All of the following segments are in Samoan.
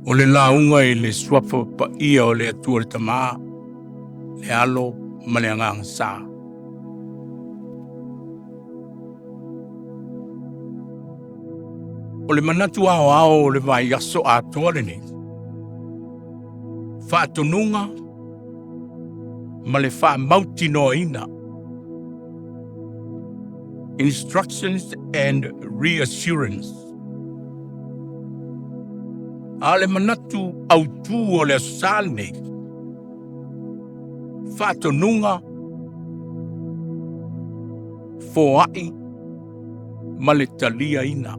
O le lauga i le suafa paia o le Atua le Tama, le Alo ma le Agaga Sa. O le manatu aoao o le vaiaso atoa lenei, faatonuga ma le faamautinoaina. Instructions and reassurance. A o le manatu autū o le Aso Sa lenei, faatonuga, foai ma le taliaina.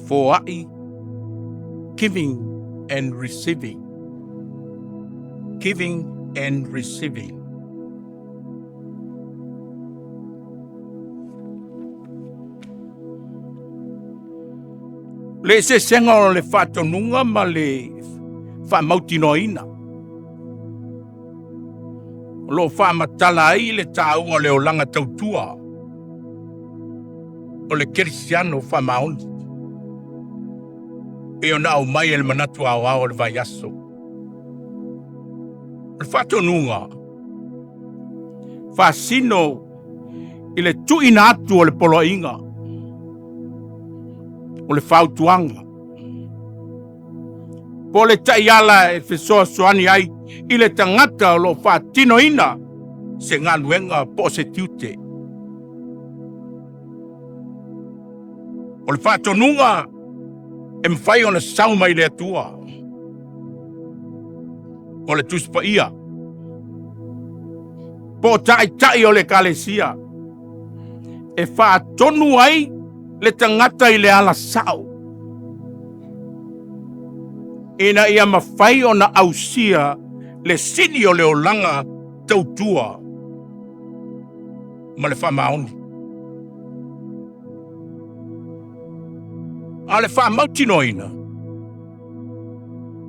Foai, giving and receiving. Giving and receiving. Le eseesega o le faatonuga ma le faamautinoaina. O lo o faamatala ai le taua o le olaga tautua o le kerisiano faamaoni pei ona aumai e le manatu aoao o le vaiaso. O le faatonuga faasino i le tuuina atu o le poloaiga, o le fautuaga, po o le taiala e fesoasoani ai i le tagata o lo o faatinoina se galuega po o se tiute. O le faatonuga e mafai ona sau mai le Atua, o le Tusi Paia, po o taitai o le Ekalesia e faatonu ai le tagata i le ala sao ina ia mafai ona ausia le sini o le olaga tautua ma le faamaoni. A o le faamautinoaina,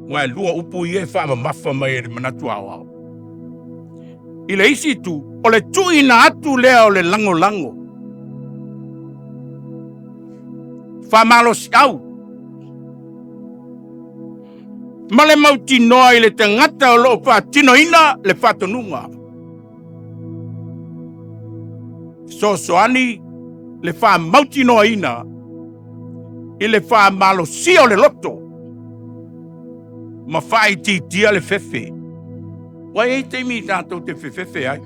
aua e lua upu ia e faamamafa mai e le manatu aoao. I le isi itu, o le tuuina atu lea o le lagolago faamalosiau ma le mautinoa i le tagata o lo o faatinoina le faatonuga. Fesoasoani le faamautinoaina i le faamalosia o le loto ma faaitiitia le fefe. Ua i ai taimi tatou te fefefe ai.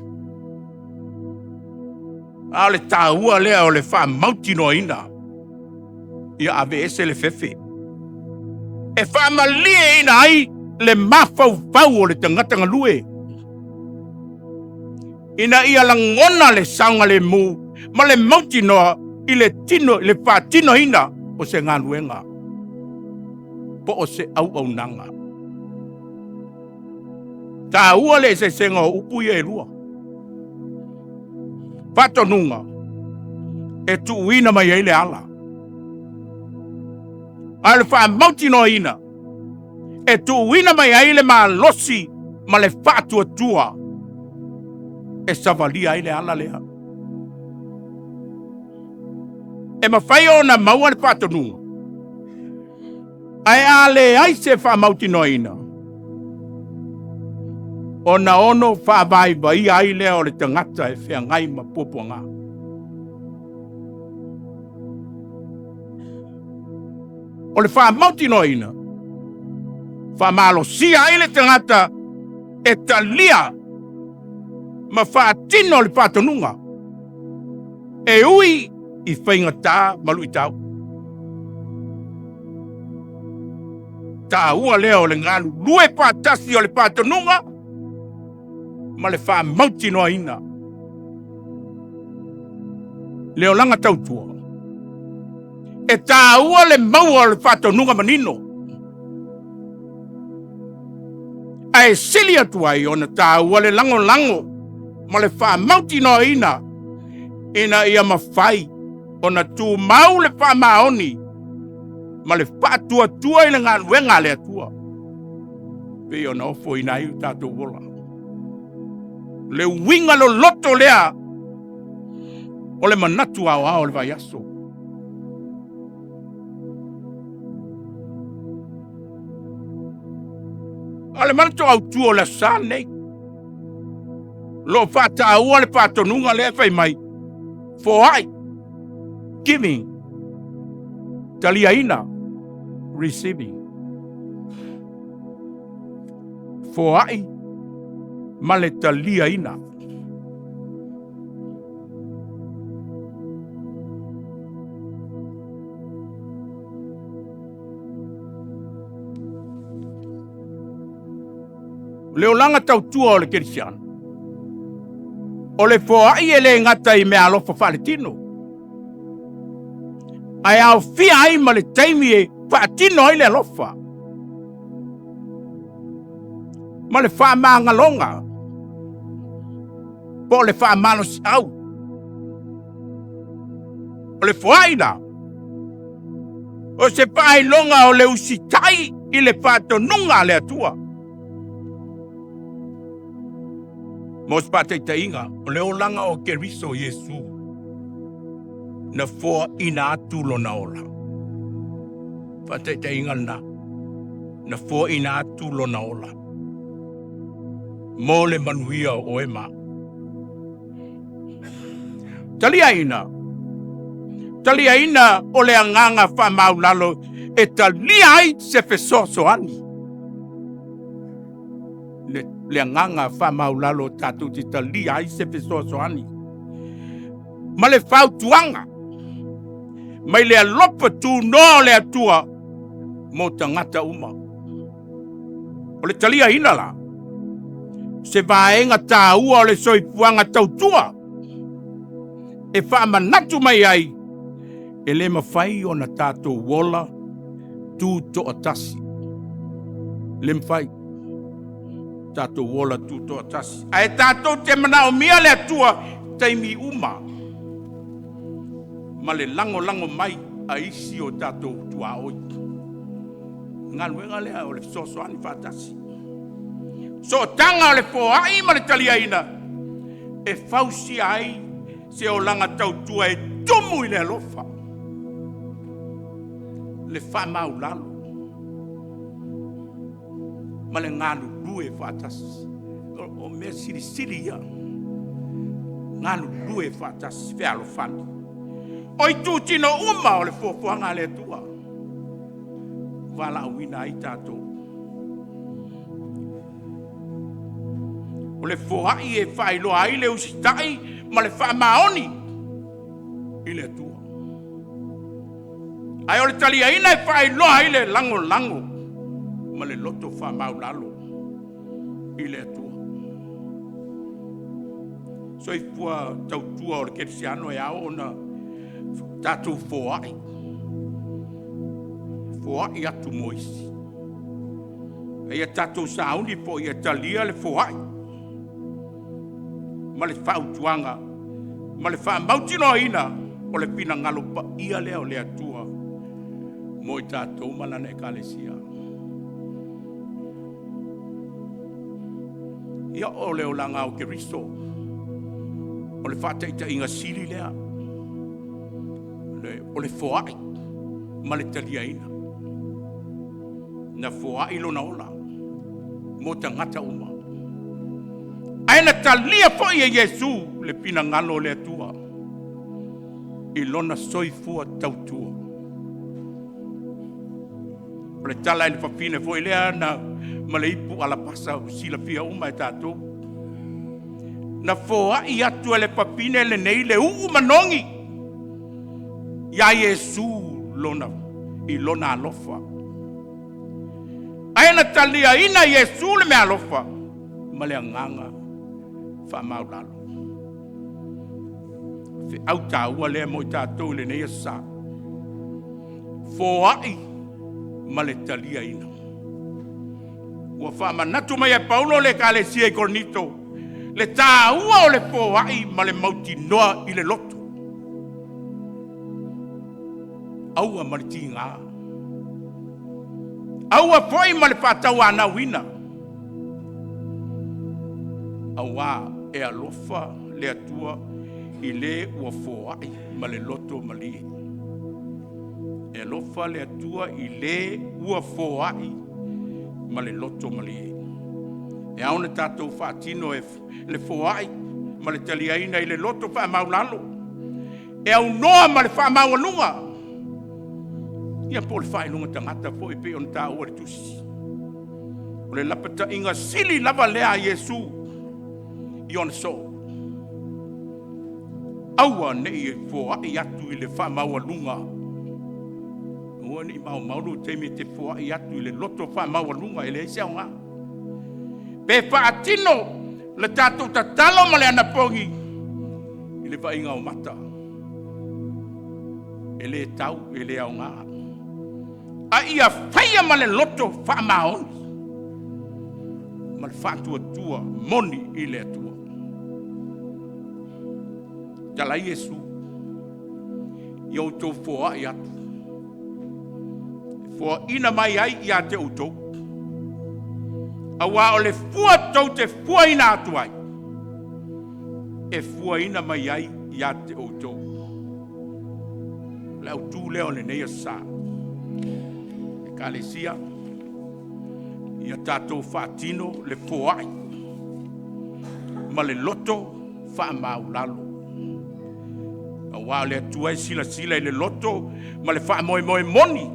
A o le taua lea o le faamautinoaina ia aveese le fefe e faamalieina ai le mafaufau o le tagata galue ina ia lagona le saogalemu ma le mautinoa i le tino i le faatinoina o se galuega po o se auaunaga. Taua le eseesega o upu ia e lua. Faatonuga e tuuina mai ai le ala, a o le faamautinoaina e tuuina mai ai le malosi ma le faatuatua e savalia ai le ala lea. E mafai ona maua le faatonuga, ae a leai se faamautinoaina, ona ono faavaivaia ai lea o le tagata e feagai ma puapuaga. O le faamautinoaina, faamalosia ai le tagata e talia ma faatino le faatonuga e ui i faigata ma luitau. Taua lea o le galulue faatasi o le faatonuga ma le faamautinoaina. Le olaga tautua, e taua le maua o le faatonuga manino, ae sili atu ai ona taua le lagolago ma le faamautinoaina ina ia mafai ona tumau le faamaoni ma le faatuatua i le galuega a le Atua, pei ona ofoina ai o tatou ola. Le uiga loloto lea o le manatu aoao o le vaiaso. A o le manatu autu o le Aso Sa lenei, o lo o faataua le faatonuga lea e fai mai, foai, giving, taliaina, receiving. Foai ma le taliaina. O le olaga tautua o le kerisiano, o le foai e le gata i meaalofa faaletino, ae aofia ai ma le taimi e faatino ai le alofa ma le faamagaloga po o le faamalosiau. O le foai la, o se faailoga o le usitai i le faatonuga a le Atua. Mo se faataitaiga, o le olaga o Keriso Iesu, na foaina atu lona ola. Faataitaiga lena, na foaina atu lona ola mo le manuia o oe ma au. Taliaina, taliaina o le agaga faamaulalo e talia ai se fesoasoani. Le agaga faamaulalo tatou te talia ai se fesoasoani ma le fautuaga mai le alofa tunoa o le Atua mo tagata uma. O le taliaina la, se vaega taua o le soifuaga tautua e faamanatu mai ai e le mafai ona tatou ola tutoatasi. Le mafai tatou ola tutoatasi. Ae tatou te manaomia le Atua taimi uma ma le lagolago mai a isi o tatou tuaoi. Galuega lea o le fesoasoani faatasi. Sootaga o le foai ma le taliaina e fausia ai se olaga tautua e tumu i le alofa, le faamaulalo ma le galulue faatasi. O mea silisili ia, galulue faatasi, fealofani. O itutino uma o le fuafuaga a le Atua, valaauina ai tatou. O le foai e faailoa ai le usitai ma le faamaoni i le Atua. Ae o le taliaina e faailoa ai le lagolago ma le loto faamaulalo i le Atua. Soifua tautua o le kerisiano e ao ona tatou foai, foai atu mo isi. A ia tatou sauni foi e talia le foai ma le fautuaga ma le faamautinoaina o le finagalo paia lea o le Atua mo i tatou ma lana Ekalesia. Ia o le olaga o Keriso, o le faataitaiga sili lea, o le foai ma le taliaina. Na foai lona ola mo tagata uma. Ae na talia foi e Iesu le finagalo o le Atua i lona soifua tautua. O le tala i le fafine foi lea na ma le ipu alapasa ua silafia uma e tatou. Na foai atu e le fafine lenei le uu manogi ia Iesu lona, i lona alofa. Ae na taliaina Iesu le meaalofa ma le agaga faamaulalo. Feau taua lea mo i tatou i lenei aso Sa. Foai ma le taliaina. Ua faamanatu mai e Paulo le Ekalesia i Korinito le taua o le foai ma le mautinoa i le loto. Aua ma le tiga. Aua foi ma le faatauanauina. Auā e alofa le Atua i le ua foai ma le loto malie. E alofa le Atua i le ua foai ma le loto malie. E ao ona tatou faatino e le foai ma le taliaina i le loto faamaulalo, e aunoa ma le faamaualuga, ia po o le faailoga tagata foi e pei ona taua i le tusi. O le lapataiga sili lava lea a Iesu i ona soo, aua ne i foai atu i le faamaualuga, aua ne i maumau lou taimi e te foai atu i le loto faamaualuga, e leai se aoga. Pe faatino le tatou tatalo ma le anapogi i le vaaiga o mata, e le tau, e le aoga, a ia faia ma le loto faamaoni ma le faatuatua moni i le Atua. Tala ai Iesu, ia outou foai atu, e foaina mai ai ia te outou, aua o le fua tou te fuaina atu ai, e fuaina mai ai ia te outou. O le autu lea o lenei aso Sa. Ekalesia, ia tatou faatino le foai ma le loto faamaualalo, aua o le Atua e silasila i le loto ma le faamoemoe moni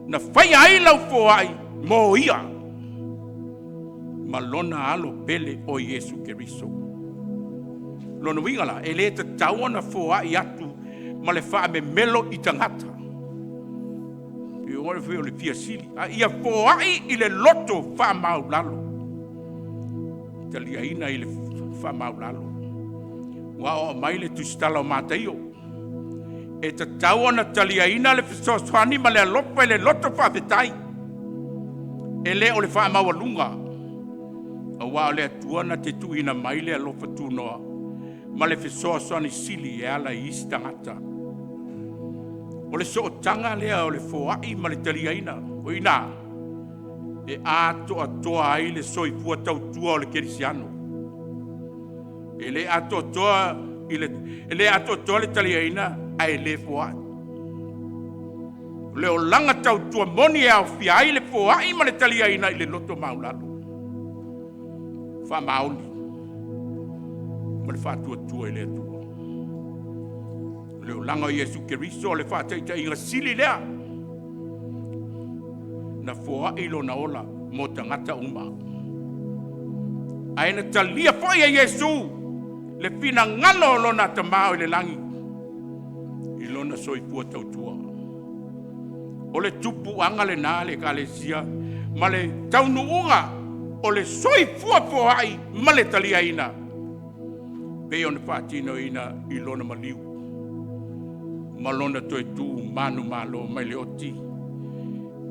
na faia ai lau foai mo Ia ma Lona alo pele o Iesu Keriso. Lona uiga la, e le tatau ona foai atu ma le faamemelo i tagata, e pei o le fia sili, a ia foai i le loto faamaualalo, taliaina i le faamaualalo. Ua oo mai le tusitala o Mataio, e tatau ona taliaina le fesoasoani ma le alofa i le loto faafetai, e le o le faamaualuga, aua o le Atua na te tuuina mai le alofa tunoa ma le fesoasoani sili e ala i isi tagata. O le sootaga lea o le foai ma le taliaina, o i ina e atoatoa ai le soifua tautua o le kerisiano. E le atoatoa i le, e le atoatoa le taliaina ae le foai. O le olaga tautua moni e aofia ai le foai ma le taliaina i le loto maualalo, faamaoni ma le faatuatua i le Atua. O le olaga o Iesu Keriso o le faataitaiga sili lea na foai lona ola mo tagata uma. Ae na talia foi e Iesu le finagalo o lona Tama oi le lagi i lona soifua tautua. O le tupuaga lena a le Ekalesia ma le taunuuga o le soifua foai ma le taliaina pei ona faatinoina i lona maliu ma lona toe tu manumalo mai le oti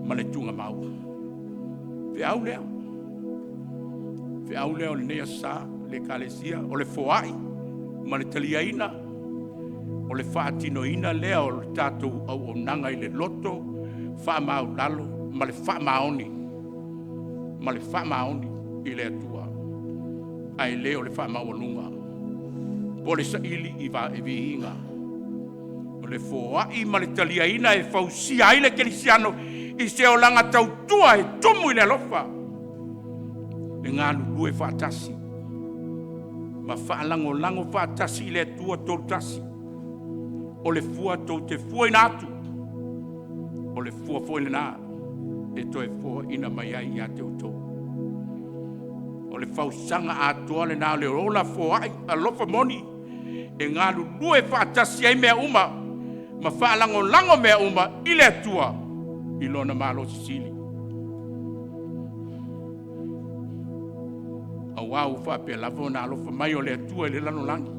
ma le tuugamau. Feau lea, feau lea o lenei aso Sa le Ekalesia, o le foai ma le taliaina, o le faatinoina lea o le tatou auaunaga i le loto faamaualalo ma le faamaoni, ma le faamaoni i le Atua, ae le o le faamaualuga po o le saili i viiga. O le foai ma le taliaina e fausia ai le kerisiano i se olaga tautua e tumu i le alofa, le galulue faatasi ma faalagolago faatasi i le Atua Toatasi. O le fua tou te fuaina atu, o le fua foi lena e toe foaina mai ai ia te outou. O le fausaga atoa lena o le ola foai alofa moni e galulue faatasi ai mea uma ma faalagolago mea uma i le Atua i lona malosi sili. Aua ua faapea lava ona alofa mai o le Atua i le lalolagi,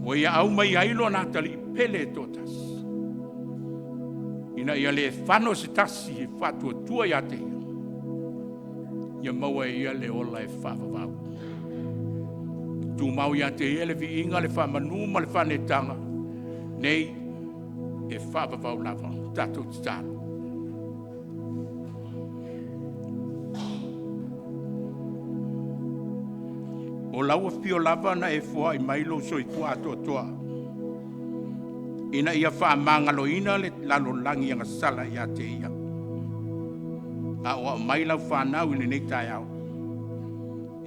ua ia aumaia ai Lona Atalii pele e toatasi, ina ia le fano se tasi e faatuatua ia te Ia, ia maua e ia le ola e faavavau. Tumau ia te Ia le viiga, le faamanu ma le faaneetaga, nei e faavavau lava. Tatou tatalo. O lau afio lava na e foai mai lou soifua atoatoa ina ia faamagaloina le lalolagi agasala ia te Ia. Aoao mai lau fanau i lenei taeao,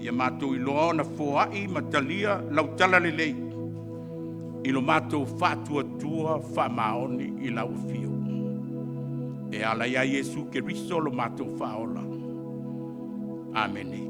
ia matou iloa ona foai ma talia lau talalelei i lo matou faatuatua faamaoni i lau afio. E ala ia Iesu Keriso lo matou Faaola. Amene.